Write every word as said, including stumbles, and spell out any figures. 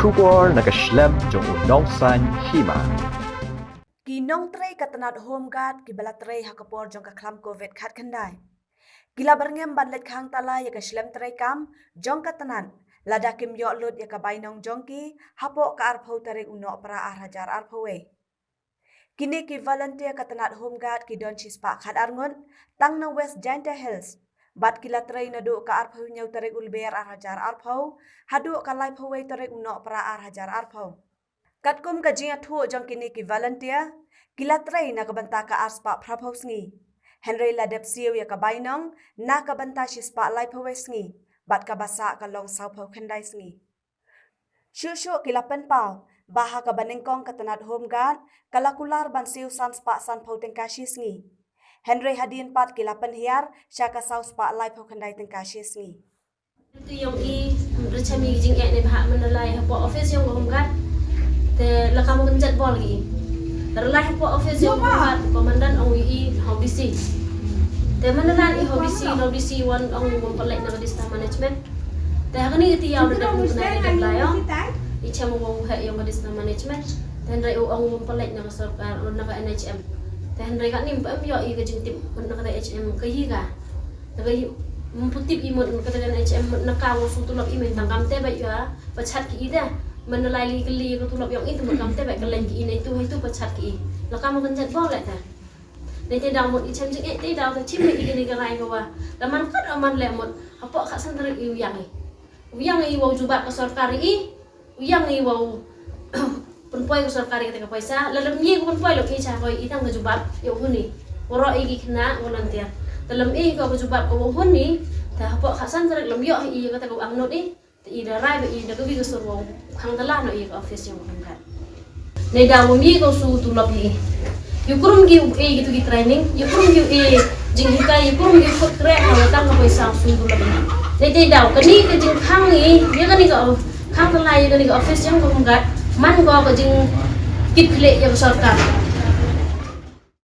Khubor na ka shlem jong u Nongsaiñ Hima. Ki nongtrei ka tnat Home Guard kiba la trei ha ka por jong ka khlam covid khatkhyndai ki la byrngem ban leit khang tala ïa ka shlem trei kam jong ka tnat lada kim ïoh lut ïa ka bainong jong ki hapoh ka arphew tarik u Nohprah ar hajar arphew wei. Kine ki volunteer ka tnat Home Guard ki don shispah khatar ngut tang na West Jaintia Hills bad ki la trei naduh ka arphew hynñiew tarik u Lber ar hajar arphew haduh ka laiphew wei tarik u Nohprah ar hajar arphew. Katkum ka jingïathuh jong kine ki volunteer, ki la trei na ka bynta ka arspah phraphew sngi, hynrei la dep siew ïa ka bainong na ka bynta shispah laiphew wei sngi bad kaba sah ka long sawphew khyndai sngi. Shuh shuh ki la pynpaw ba ha kaba nyngkong ka tnat Home Guard ka la kular ban siew sanspah sanphew tyngka shi sngi, hynrei hadien pat ki la pynhiar sha ka sawspah laiphew khyndai tyngka shi sngi. Te ïong i, rchem i jingeh ne bha man la lai hapoh office ïong ka Home Guard. Te la kam kynjat bor i. Te la lai hapoh office ïong ka Home Guard, komandan ong i ha u D C. Te man la lai i ha u D C, ha u D C wan ong u bym pynlait na ka disaster management. Te ha kane ka taïew da dep nang kane da dep lai ïong i chem u ong u heh ïong ka disaster management. Te hynrei u ong u bym pynlait na ka sorkar, na ka N H M. Te hynrei kane ym pynïoh i ka jingtip na ka N H M ka i ka. Te ka i ym pu tip i mut ka N H M mut na ka wa siew tulop i, mynta kam te ba ïa pachat ki i te. Man la lai li ka li ka tulop ïong i te mut kam te ba ka leng ki i, ne tu hai tu pachat ki i. La kam kynjat bor leh te. Ne te daw mut i chem jingeh te daw te chim i kane ka rai ka wa la man kat o man leh mut hapoh khatsan tarik i u ïang i. U ïang i wa u jubab ka sorkar i. U ïang i wa u pynpoi ka sorkar i kata ka paisa. La lem i ka pynpoi lok i cha koi i tang ka jubab ïa u hun i. Waroh i ki khynnah volunteer. Te lem i ka jubab ka wa u hun i. Te hapoh khatsan tarik lem ïoh i kata ka u angnud i. Te i da rai ba i da ka wi ka sur wa u khang tala noh i ka office ïong ka pynkat. Ne da wa mi ka u siew tulop i. Ïa kurum ki u e ki tu ki training, ïa kurum ki u e jinghikai, ïa kurum ki u khot kreh ha wa tang ka paisa u siew tulop i. Ne te daw kane ka jingkhang i, ïa kane ka khang tala ïa kane ka office ïong ka pynkat, man ko ka jingkit khlieh ïa ka sorkar.